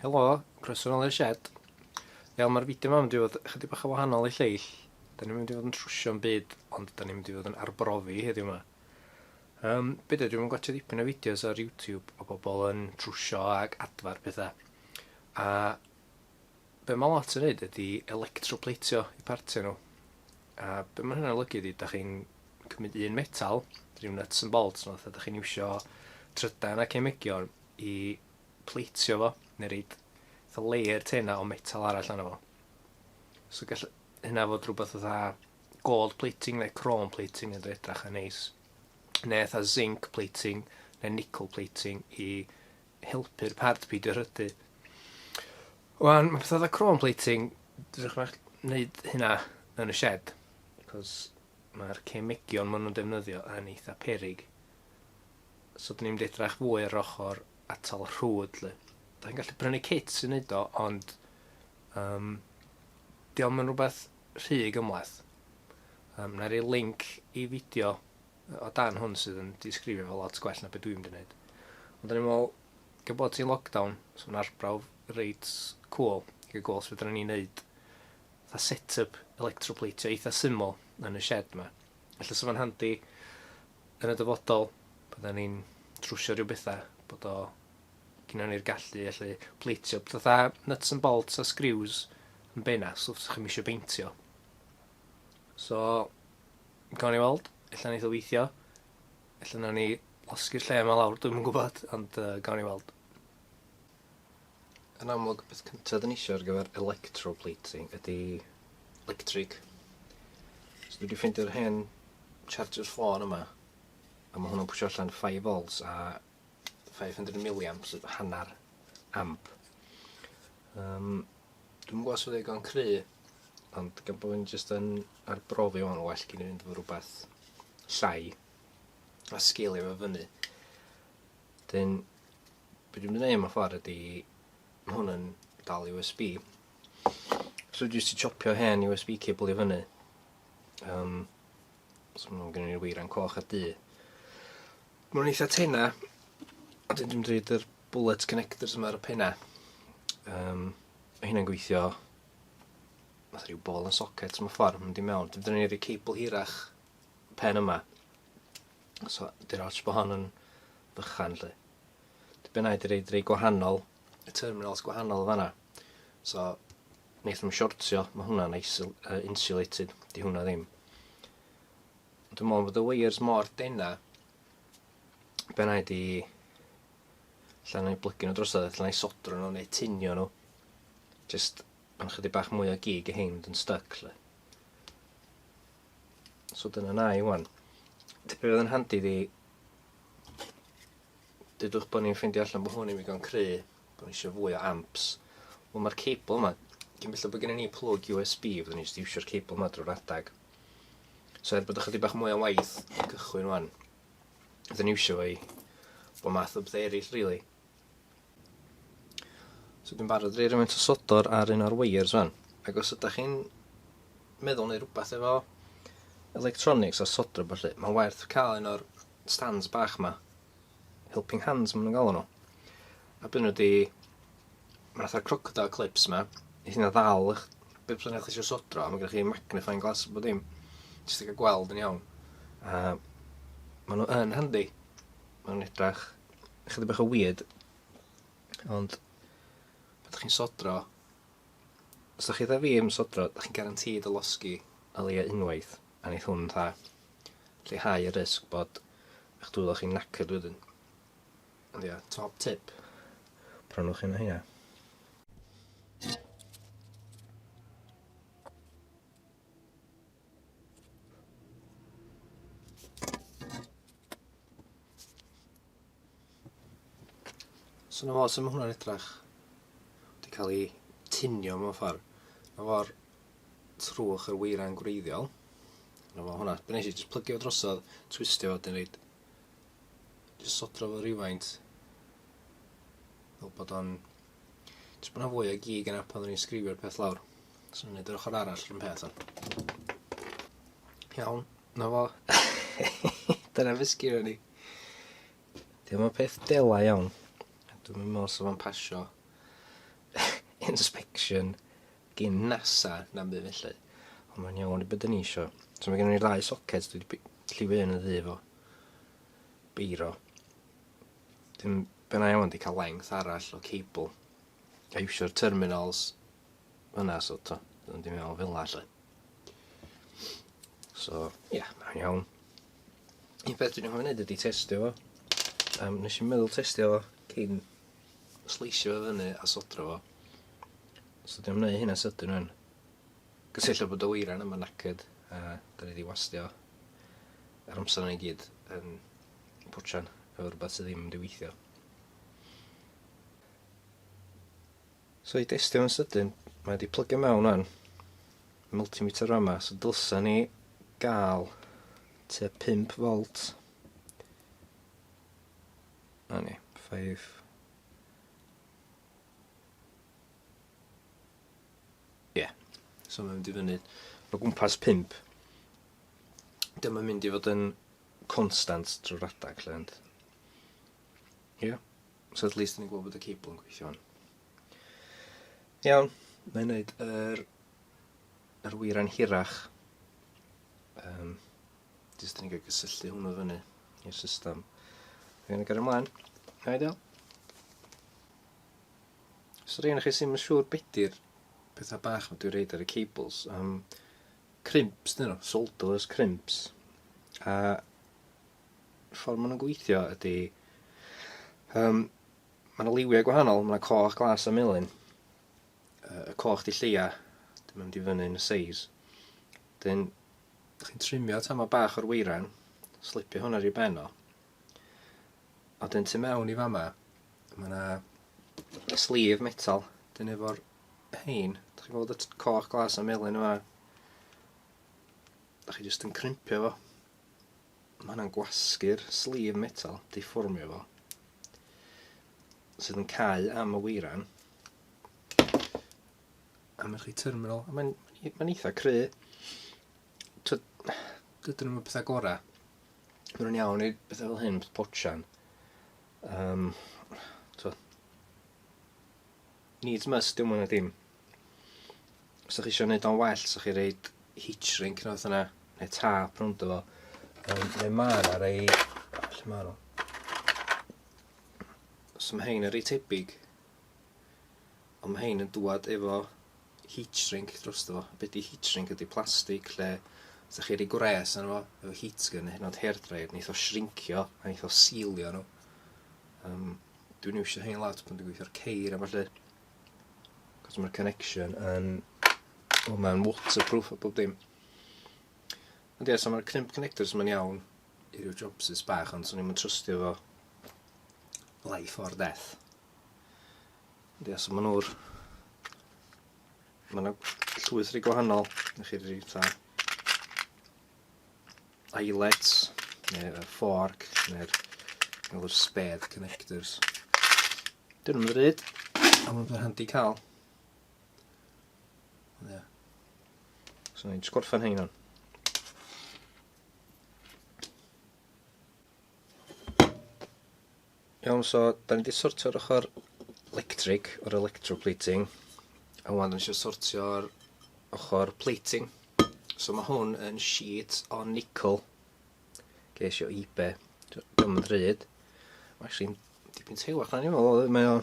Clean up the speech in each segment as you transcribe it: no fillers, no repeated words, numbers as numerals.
Helo, croeso nôl i'r shed. Iawn, mae'r fideo yma yn mynd i fod chydig bach o wahanol i lleill. Da ni'n mynd i fod yn trwsio'n byd, ond da ni'n mynd i fod yn arbrofi heddiw yma. Um, be dwi, dwi'n gwachio dipyn o fideos ar YouTube o bobl yn trwsio ac adfer pethau. A be mae lot yn neud ydy electroplatio i partiau nhw. A be mae hynna'n olygu ydy, da chi'n cymryd un metal, rhyw nuts and bolts, nhw, da chi'n iwsio trydan a cemegion i pleitio fo, neu reid fatha layer tena o metal arall arno fo. So gall hynna fod rhywbeth fatha gold plating neu chrome plating yn edrach yn neis. Neu fatha zinc plating neu nickel plating i helpu'r part peidio rhydu. Wan, mae pethau fatha chrome plating, dwi'n eich wneud hynna yn y shed, cos mae'r cemegion maen nhw'n defnyddio yn eitha perig. So dyn ni'n mynd edrach fwy ar ochr atal rhwd 'lly. Da chi'n gallu prynu kit sy'n neud o, ond um, diolch yn rhywbeth rhy gymhleth. Um, na rei link i fideo o dan hwn sydd yn disgrifio fo lot gwell na beth dwi'n mynd i wneud. Ond o'n i'n meddwl, gan bod ti'n lockdown, so mae'n arbrawf reit cool i gael gweld sut fedrwn ni wneud fatha set-up electroplatio eitha syml yn y shed yma. Felly so fo'n handi yn y dyfodol, bydden ni'n trwsio rhyw bethau, bod o gynnon ni'r gallu allu pleitio fatha nuts and bolts a screws yn benna, stwff sy'ch chi'm isio beintio. So, gawn ni weld, ella neith o weithio, ella nawn ni losgi'r lle yma lawr, dwi'm yn gwybod, ond uh, gawn ni weld. Yn amlwg, beth cyntaf dyn ni eisiau ar gyfer electroplating ydy electric. So dwi wedi ffeindio'r hen charger ffôn yma, a mae hwnnw'n pwysio allan 5 volts a 500 milliamps, hanner amp. Um, dwi'n gwybod os oedd e'n cry, ond gan bod fi'n just yn arbrofi o'n well gen i fynd efo rhywbeth llai a sgeilio fo fyny. Dyn, be dwi'n mynd i wneud mewn ffordd ydy, mae hwn yn dal USB. So dwi jyst i chopio hen USB cable i fyny. Um, so maen nhw'n gen i'r weiran coch a du. Maen nhw'n eitha tena, a dyn dwi'n dweud yr bullet connectors yma ar y penna. Um, mae hynna'n gweithio fath rhyw ball and socket mewn ffordd, mynd i mewn. Dwi'n dyn ni'r cable hirach pen yma. So, dy'r ots bod hon yn fychan, lle. Dwi benna i 'di roid rei gwahanol, y terminals gwahanol fanna. So, wneith nhw'm siortio, mae hwnna'n isol, uh, insulated, di hwnna ddim. Dwi'n meddwl bod y wires mor dena, benna i di allan i blygu nhw drosodd, allan i sodro nhw neu tinio nhw. Just, mae'n chydig bach mwy o gig y hein yn stuck, lle. So dyna na i wan. Tipyn fydd yn handi di Dudwch bod ni'n ffeindio allan bod hwn yn ddigon cry, bod ni eisiau fwy o amps. Wel mae'r cable yma, cyn belled bod gennym ni plwg USB, fyddwn ni jyst iwsio'r cable yma drwy'r adag. So er bod ychydig bach mwy o waith yn cychwyn wan, fyddwn ni iwsio fo i bob math o bethau eraill, really. So dwi'n barod rei rhywfaint o sodor ar un o'r wires wan. Ac os ydych chi'n meddwl neu rhywbeth efo electronics a sodro felly, mae'n werth cael un o'r stands bach 'ma, helping hands maen nhw'n galw nhw. A beth nhw di, mae fatha crocodile clips 'ma, i hynna ddal eich, beth bynnag chi eisiau sodro, a mae gennych chi magnifying glass a bod dim, jyst i gael gweld yn iawn. A maen nhw yn handi, maen nhw'n edrach chydig bach o weird, ond pan ydych chi'n sodro, os ydych chi dda fi yn sodro, ydych chi'n guaranteed o losgi o leia unwaith, a wneith hwn fatha lleihau y risg bod eich dwylo chi'n knackered wedyn. Ond ia, top tip, prynwch un o heina. So na fo, sut mae hwnna'n edrach? Wedi cael ei tinio mewn ffordd. Na fo'r trwch yr weiran gwreiddiol. Na fo hwnna. Be nes i, jyst plygio fo drosodd, twistio fo, dyn reid jyst sodro fo rhywfaint. Fel bod o'n... Jyst bod 'na fwy o gig yna pan o'n i'n sgriwio'r peth lawr. So ni'n neud yr ochr arall rhywun peth o'n. Iawn, na fo. Dyna fe sgynnon ni. Diolch yn peth dela iawn. Dwi'n meddwl sa fo'n pasio. inspection gin NASA na'm byd felly. Ond mae'n iawn i beth ni isio. So mae gen ni'r ddau socket, dwi wedi lliwio un yn ddu efo beiro. Dim be na iawn di cael length arall o cable. A iwsio'r terminals yna, so to, dwi'n di meddwl fel 'na lle. So, ia, yeah, mae'n iawn. Un peth dwi'n hoffi wneud ydy testio fo. Nes i'n meddwl testio fo cyn sleisio fo fyny a sodro fo. So dwi'n gwneud hynna sydyn rwan. Cos ella bod y weiran yma knackered a da ni wedi wastio yr amser yna i gyd yn pwtsian efo rhywbeth sydd ddim yn mynd i weithio. So i destio fo'n sydyn, mae wedi plygio mewn wan, multimeter yma, so dylsa ni gael tua 5 volt. Na ni, 5. Ie, yeah. So mae'n mynd i fyny o gwmpas 5. Dyma'n mynd i fod yn constant drwy'r adag, lle, ond... Ie. Yeah. So at least ni'n gwybod bod y cable yn gweithio wan. Iawn, mae'n neud yr weiran hirach. Jyst ni'n cael gysylltu hwnnw fyny i'r system. Mae'n gael ymlaen. Ideal. So rhai chi sy'n siŵr beth di'r pethau bach ma dwi'n reid ar y cables, crimps dyn nhw, solderless crimps. A ffordd maen nhw'n gweithio ydy, mae yna liwiau gwahanol, mae yna coch, glas a melyn. Y coch di lleia, dwi'n mynd i fyny yn y seis. Dyn, chi'n trimio tamad bach o'r weiran, slipio hwn ar ei ben o. A dyn tu mewn i fama, mae yna sleeve metal, dyn efo'r hein, dych chi'n gweld y coch, glas a melyn yma. Dych chi jyst yn crimpio fo. Mae hwnna'n gwasgu'r sleeve metal, difformio fo, sydd yn cau am y weiran. A mae'n chi terminal, a mae'n ma eitha cry. Dydyn nhw'n pethau gorau. Maen nhw'n iawn i bethau fel hyn, potsian. So, needs must, dim ond dim. Os ydych chi eisiau gwneud o'n well, so chi reid heat shrink neu yna, neu tap rownd fo. Neu ma' 'na rei... Lle ma' nhw? So mae hein yn rei tebyg. Ond mae hein yn dŵad efo heat shrink drosto fo. Be di heat shrink ydy plastig lle os ydych chi rei gwres arno fo efo heat gun neu hyd yn oed hairdryer, neith o shrinkio a neith o sealio nhw. Dwi'n iwsio hein lot pan dwi'n gweithio'r ceir a ballu. Cos mae'r connection yn... O, mae'n waterproof a bob dim. Ond ie, so mae'r crimp connectors yma'n iawn i ryw jobsys bach, ond swn i'm yn trystio fo life or death. Ond ie, so maen nhw'r... Mae yna llwyth rei gwahanol. Newch chi rei fatha eyelets, neu y fork, neu'r neu'r spade connectors. Dyn nhw'n ddrud, ond mae'n handi cael. Ie. Yeah. So ni'n just gorffen hein o'n. Iawn, so da ni wedi sortio'r ochr electric o'r electroplating. A wan da ni eisiau sortio'r ochr plating. So mae hwn yn sheet o nickel. Ges i o eBay. Diolch yn ddrud. Mae actually'n dipyn tewach na ni'n meddwl. Mae o...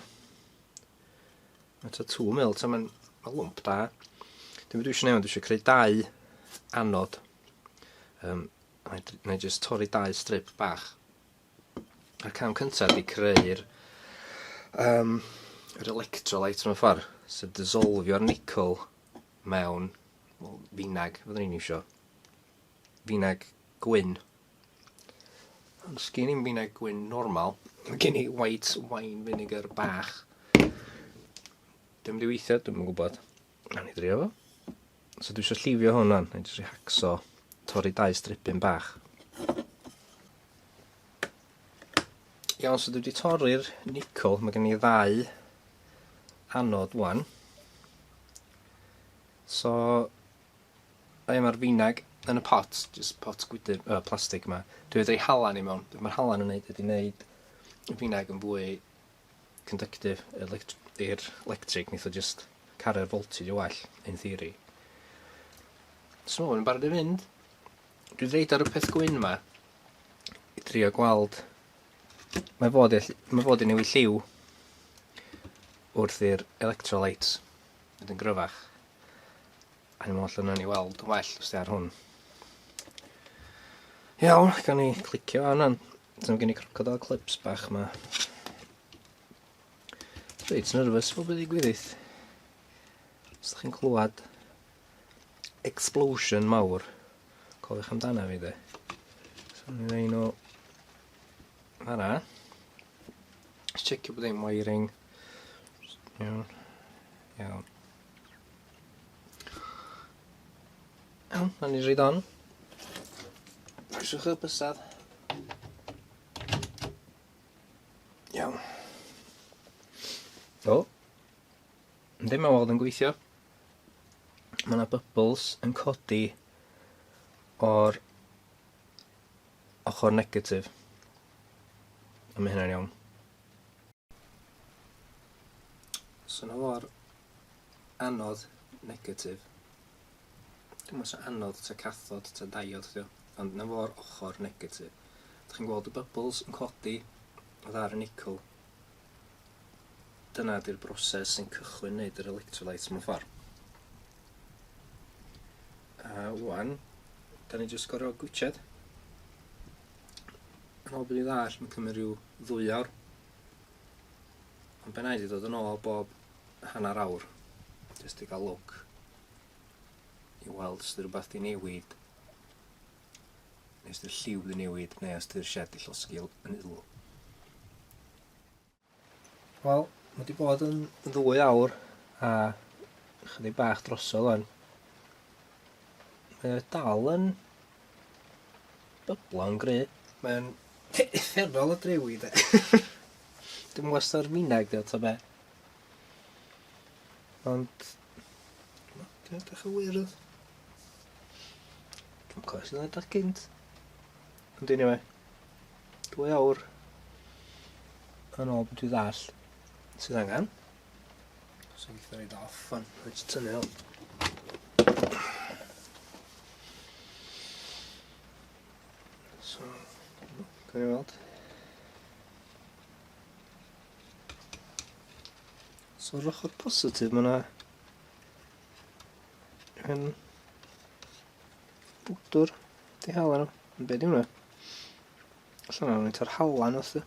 Mae tua 2 mil, ta mae'n ma lwmp da. Dwi'n mynd eisiau newid, dwi eisiau creu dau anod. Na i just torri dau strip bach. A'r cam cyntaf ydy creu'r yr electrolyte mewn ffordd, sef dissolfio'r nickel mewn, well, finag, fyddwn ni'n iwsio. Finag gwyn. Ond sgyn i'm finag gwyn normal. Mae gen i white wine vinegar bach. Dwi'n mynd i weithio, dwi'n yn gwybod. Nawn ni drio fo. So dwi eisiau llifio hwn wan. Na'i jyst hacksaw, torri dau stripyn bach. Iawn, so dwi wedi torri'r nickel. Mae gen i ddau anod wan. So, a mae'r finag yn y pot, just pot gwydr, plastig yma. Dwi wedi rhoi halan i mewn. Be mae'r halan yn neud ydy neud y finag yn fwy conductive i'r electric. Neith o just Cario'r voltage yn well, in theory. So mae'n barod i fynd. Dwi'n ddeud ar y peth gwyn ma i drio gweld mae fod i, mae fod i newid lliw wrth i'r electrolytes fynd yn gryfach. A ni'n meddwl allan ni weld yn well os di ar hwn. Iawn, gawn ni clicio fan hwn. Dyma gen i crocodile clips bach ma. Reit nervous fo beth ddigwyddith. Os ydych chi'n clywed explosion mawr, cofiwch amdana fi de. So ni'n rhaid nhw fanna. Just checio bod ddim wiring. Iawn. Iawn. Iawn, na ni reid on. Pwyswch y bysedd. Iawn. O. Yndi, mae weld yn gweithio. Mae yna bubbles yn codi o'r ochr negatif. A mae hynna'n iawn. So na fo'r anodd negatif. Dwi'n meddwl anodd ta cathod ta diod ydi o. Ond na fo'r ochr negatif. Dych chi'n gweld y bubbles yn codi oedd ar y nickel. Dyna di'r broses sy'n cychwyn wneud yr electrolytes mewn ffordd. A wan, da ni jyst gorfod gwitchad. Yn ôl beth i ddall, mae'n cymryd rhyw ddwy awr. Ond be' 'nai 'di dod yn ôl bob hanner awr jyst i gael look i weld os 'di rhywbeth 'di newid neu os 'di'r lliw 'di newid neu os 'di'r shed 'di llosgi yn ulw. Wel, mae 'di bod yn ddwy awr a chydig bach drosodd wan. Mae o dal yn byblo'n gry. Mae'n uffernol o drewi de. Dwi'm yn gwybod os ta'r finag 'di o ta be. Ond dwi'n edrych yn wyrdd. Dwi'm cofio sut oedd o'n edrych gynt. Ond anyway, 2 awr yn ôl beth dwi ddall sydd angen. So geith o reid off fan, rhaid tynnu o. So, gawn ni weld. So yr ochr positif mae yna yn bwdwr di hala nhw. Ond be di hwnna? Allan o'n ta'r halan oedd e.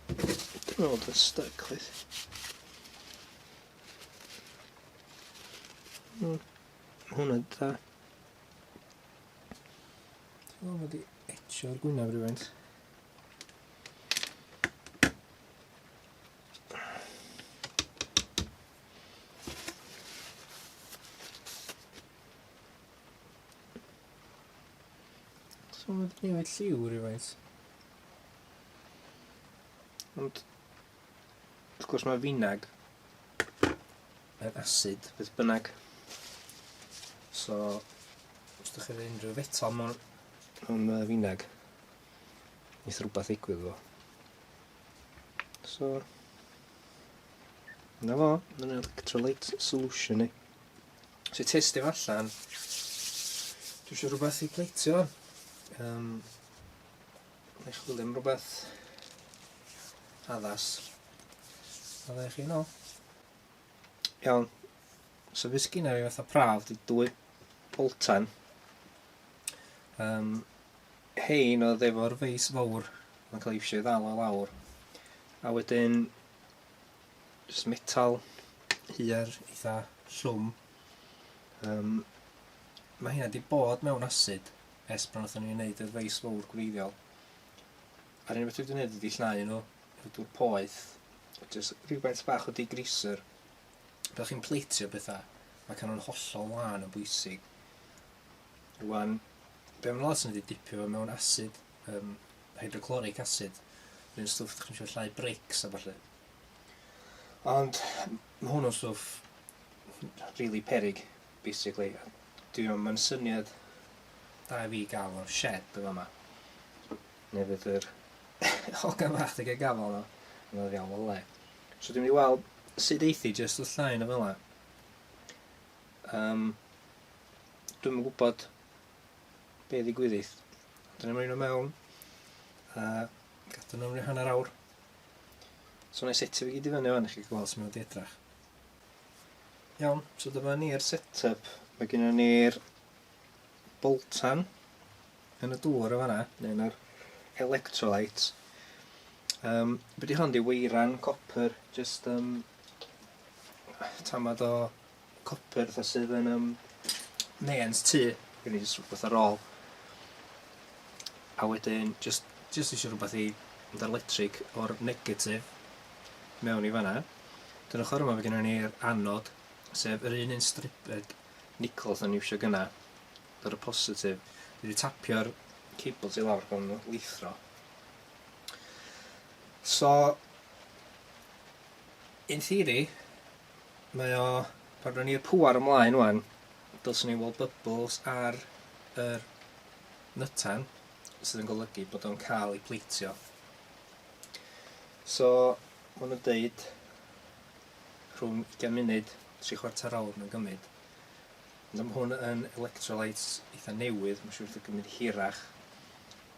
Dwi'n meddwl bod yn stuck chwaith. Hwnna da. Dwi'n meddwl bod i etio'r gwynaf rhywfaint. So mae wedi newid lliw rhywfaint. Ond, wrth gwrs mae finag yn asid, beth bynnag. So, os ydych chi'n unrhyw fetal mewn, mewn finag, neith rhywbeth ddigwydd fo. So, na fo, mae'n electrolyte solution ni. So i testio fo allan, dwi eisiau rhywbeth i pleitio. Um, na i chwilio am rhywbeth addas. A dda chi nôl. Iawn. So beth sgynna fi fatha prawf di dwy boltan. Um, hein oedd efo'r feis fawr mae'n cael ei iwsio i ddal o lawr. A wedyn jyst metal huar eitha llwm. Um, mae hynna wedi bod mewn asid ers pan wnaethon ni wneud y feis fawr gwreiddiol. A'r unig beth dwi wedi gwneud ydy llnau nhw efo dŵr poeth, jyst rhywfaint bach o degreaser. Fel chi'n pleitio bethau, mae cael nhw'n hollol lân yn bwysig. Rwan, be mae'n lot yn ydy dipio fo mewn asid, um, hydrochloric acid, yr un stwff ydych chi'n eisiau llai brics a falle. Ond mae hwn yn stwff really perig, basically. Dwi'n mae'n syniad da i fi gael o'r shed yn fama. Neu fydd yr hogan fach di gael gafel yno, yn oedd iawn o le. So dwi'n mynd i weld sut eithi jyst wrth llai yn y fel. Um, Dwi'm yn gwybod be ddigwyddith. Dyna ni'n rhoi nhw mewn a gadw nhw am ryw hanner awr. So na i setio fi gyd i fyny fan i chi gweld sut mae'n wedi edrach. Iawn, so dyma ni'r set-up. Mae gennym ni'r boltan yn y dŵr o fanna, neu yn yr electrolyte. Um, be di hon di weiran copper, just um, tamad o copper fatha sydd yn um, mains tŷ. Gen i just rhywbeth ar ôl. A wedyn, just, just eisiau rhywbeth i mynd ar electric o'r negatif mewn i fanna. Dyna ochr yma, mae gennym ni'r anod, sef yr un un striped nickel sy'n iwsio gyna, ar y positif. Dwi wedi tapio'r cables i lawr gan nhw lithro. So, in theory, mae o, pan ro'n ni'r pŵar ymlaen wan, dylswn ni weld bubbles ar yr nytan, sydd yn golygu bod o'n cael ei pleitio. So, maen nhw'n deud rhwng 20 munud, 3 chwarter awr mae'n gymryd. Ond am hwn yn electrolytes eitha newydd, mae'n siŵr wrth gymryd hirach.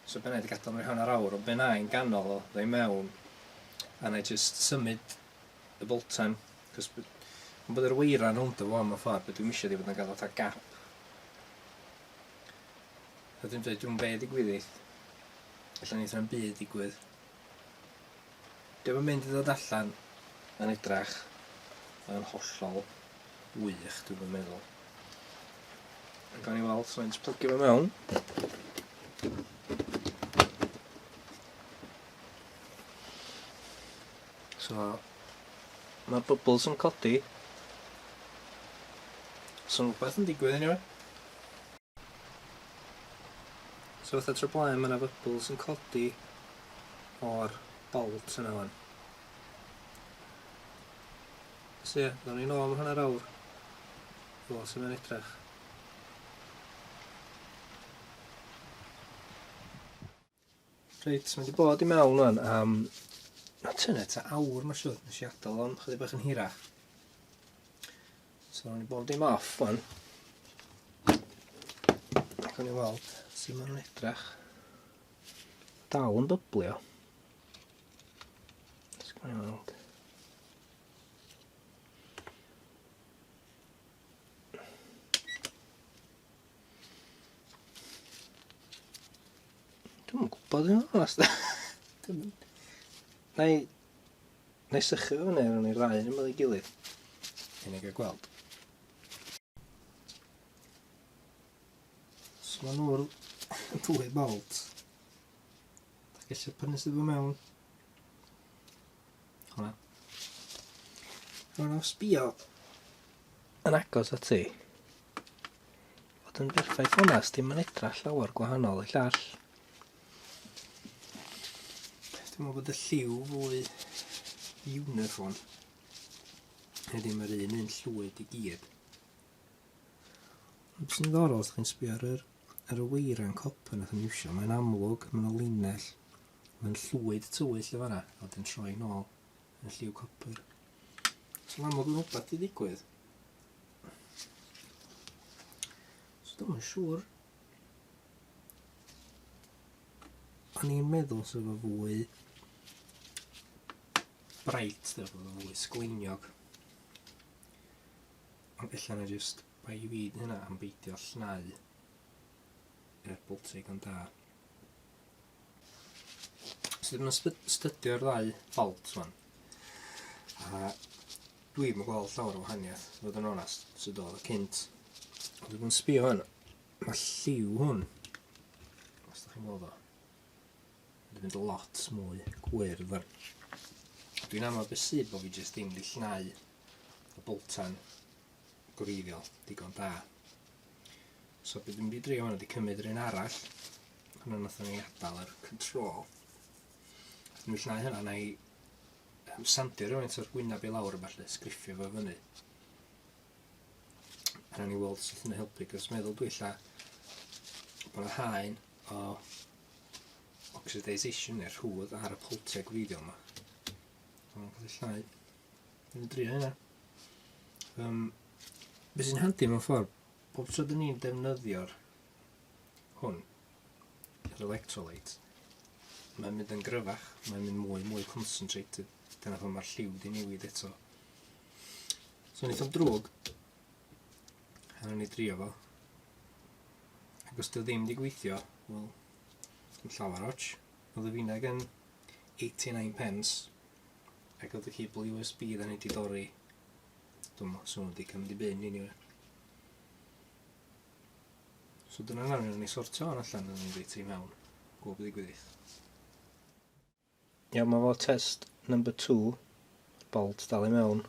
So be' 'nai 'di gadal am ryw hanner awr, ond be' 'nai yn ganol o, ddoi mewn, a 'nai jyst symud y boltan, cos b- ma' bod yr weiran rownd o fo mewn ffordd, be' dwi'm isio 'di bod yn gadal fatha gap. A dwi'n dweud, dwi'm be' ddigwyddith. Ella neith na'm byd digwydd. Dio'm yn mynd i ddod allan yn edrach yn hollol wych, dwi'm yn meddwl. Gawn ni weld, so ni'n plygio fo mewn. So, mae'r bubbles yn codi. So, rhywbeth yn digwydd anyway. So fatha tro blaen, mae yna bubbles yn codi o'r bolt yna wan. So ie, ddawn ni nôl am hanner awr. I weld sut mae'n edrych. Reit, mae wedi bod i mewn wan am... Ma tynnu ta awr mae'n siŵr, nes i adael o'n chydig bach yn hirach. So, o'n i bob dim off wan. Ac o'n i weld sut maen nhw'n edrych. Dal yn byblio. Let's go i weld. Dwi'm yn gwybod yn onest. Dwi'm yn... Na i... Na i sychu fo fyny ar ôl i'r ddau yn ymyl ei gilydd. I ni gael gweld. So maen nhw'r ddwy bolt. Da chi eisiau prynu sydd mewn. Hwna. Rwy'n sbio yn agos at ti. Fod yn berffaith onast, dim yn edrach llawer gwahanol i llall. Dwi'n meddwl bod y lliw fwy uniform. Neu ddim yr un un llwyd i gyd. Ond sy'n ddiddorol, os chi'n sbio ar yr, ar y weiran copper nath o'n iwsio, mae'n amlwg, mae'n linell, mae'n llwyd tywyll y fanna, a wedyn troi nôl yn lliw copr. So mae'n amlwg yn rhywbeth i ddigwydd. So dwi'n yn siŵr. O'n i'n meddwl sef o fwy bright, dda, fo fwy sgleiniog. Ond ella na jyst bai fi di hynna am beidio llnau yr boltig ond da. So dwi'n stydio'r ddau bolt wan. A dwi'm yn gweld llawer o wahaniaeth, i fod yn onast, sut oedd o cynt. Ond dwi'n sbio hwn, mae lliw hwn, os da chi'n gweld o, wedi mynd lot mwy gwyrdd fan. Dwi'n aml bysib bod fi jyst ddim wedi llnau y boltan gwreiddiol digon da. So beth dwi'n mynd i drio hwn ydy cymryd yr un arall, hwnna nath ni adael yr control. Dwi'n mynd llnau hynna, na i sandio rhywfaint o'r gwynab i lawr a falle, sgriffio fo fyny. A nawn ni weld sut hynny helpu, cos meddwl dwi ella bod yna haen o oxidisation neu rhwyd ar y poltiau gwreiddiol yma. Mae'n cael ei llnau. Dwi'n drio hynna. Um, Be sy'n handi mewn ffordd, pob tro dyn ni'n defnyddio'r hwn, yr electrolyte, mae'n mynd yn gryfach, mae'n mynd mwy mwy concentrated. Dyna pan mae'r lliw di newid eto. So wnaeth o'n drwg, a ni drio fo. Ac os dy ddim di gweithio, wel, dim llawer och. Oedd y finag yn 89 pence, ac oedd y cable USB dda ni di dorri. Dwi'n meddwl, so wedi cymryd i byn anyway. So dyna nawn ni sortio hwn allan yn reit i mewn. Gwybod beth ddigwyddith. Iawn, mae fo test number 2. Bolt dal i mewn.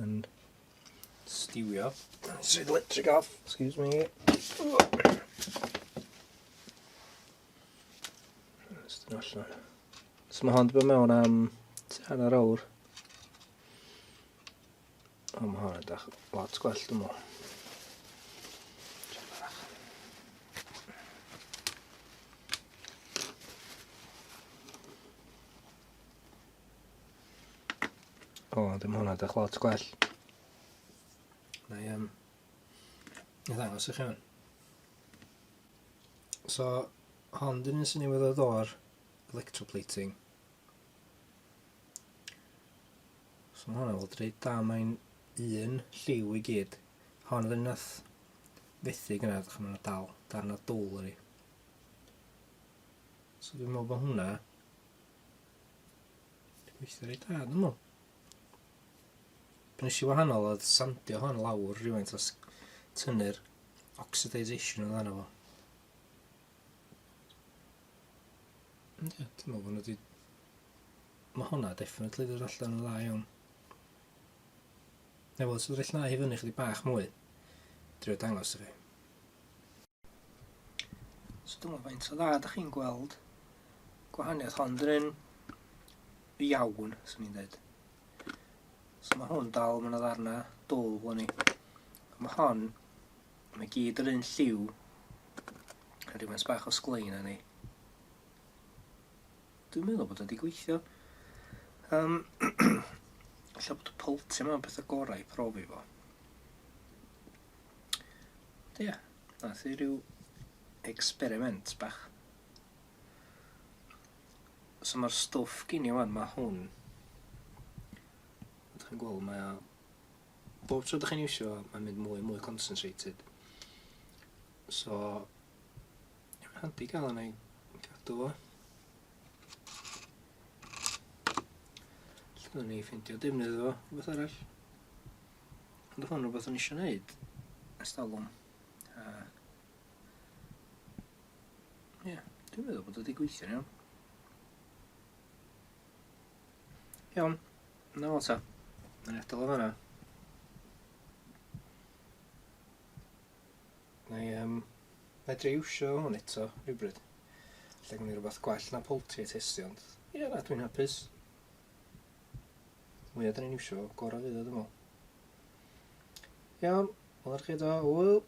Yn stiwio. Switch electric off, excuse me. Estyn allan. So mae hon wedi bod mewn am hanner awr. O, mae hon edrych lot gwell, dwi'n meddwl. O, dim hwnna edrych lot gwell. Na i, i ddangos i chi hwn. So, hon dyn sy'n newydd o ddor electroplating. So mae hwnna'n fod reit da, mae'n un lliw i gyd. Hon oedd yn nath fethu gyna, ddech chi'n dal darn o dwl yn ei. So dwi'n meddwl bod hwnna wedi gweithio reit da, dwi'n meddwl. Be nes i wahanol oedd sandio hon lawr rhywfaint o tynnu'r oxidisation oedd arno fo. Ond ie, dwi'n meddwl bod nhw wedi... Mae hwnna definitely dod allan yn dda iawn. Neu wel, sydd llnau hi fyny chydig bach mwy. Drio dangos i chi. So dwi'n meddwl faint o dda ydych chi'n gweld gwahaniaeth hon. Dyn nhw'n iawn, swn i'n dweud. So mae hwn dal, mae yna ddarna dwl yn ni. Mae hon, mae gyd yr un lliw, a rhywfaint bach o sglein arni. Dwi'n meddwl bod o wedi gweithio. Um, Ella bod y polty yma'n pethau gorau i profi fo. Ie, yeah, nath i ryw experiment bach. So mae'r stwff gyn i wan, mae hwn. Ydych chi'n gweld, mae o... Bob tro ydych chi'n iwsio, mae'n mynd mwy mwy concentrated. So, handi gael yna i gadw fo. Lle ni ffeindio defnydd fo, rhywbeth arall. Ond hwn rhywbeth o'n eisiau gwneud ers talwm. A ie, yeah, dwi'n meddwl bod wedi gweithio'n iawn. Iawn, na fo ta. Na ni adael o fanna. Na i, na i drio iwsio hwn eto rhywbryd. Lle gwneud rhywbeth gwell na poultry testio, ond ie, na, dwi'n hapus. Mwyaf da ni'n iwsio, gorau fydd o, dwi'n meddwl. Iawn, wel ar chi eto, hwyl!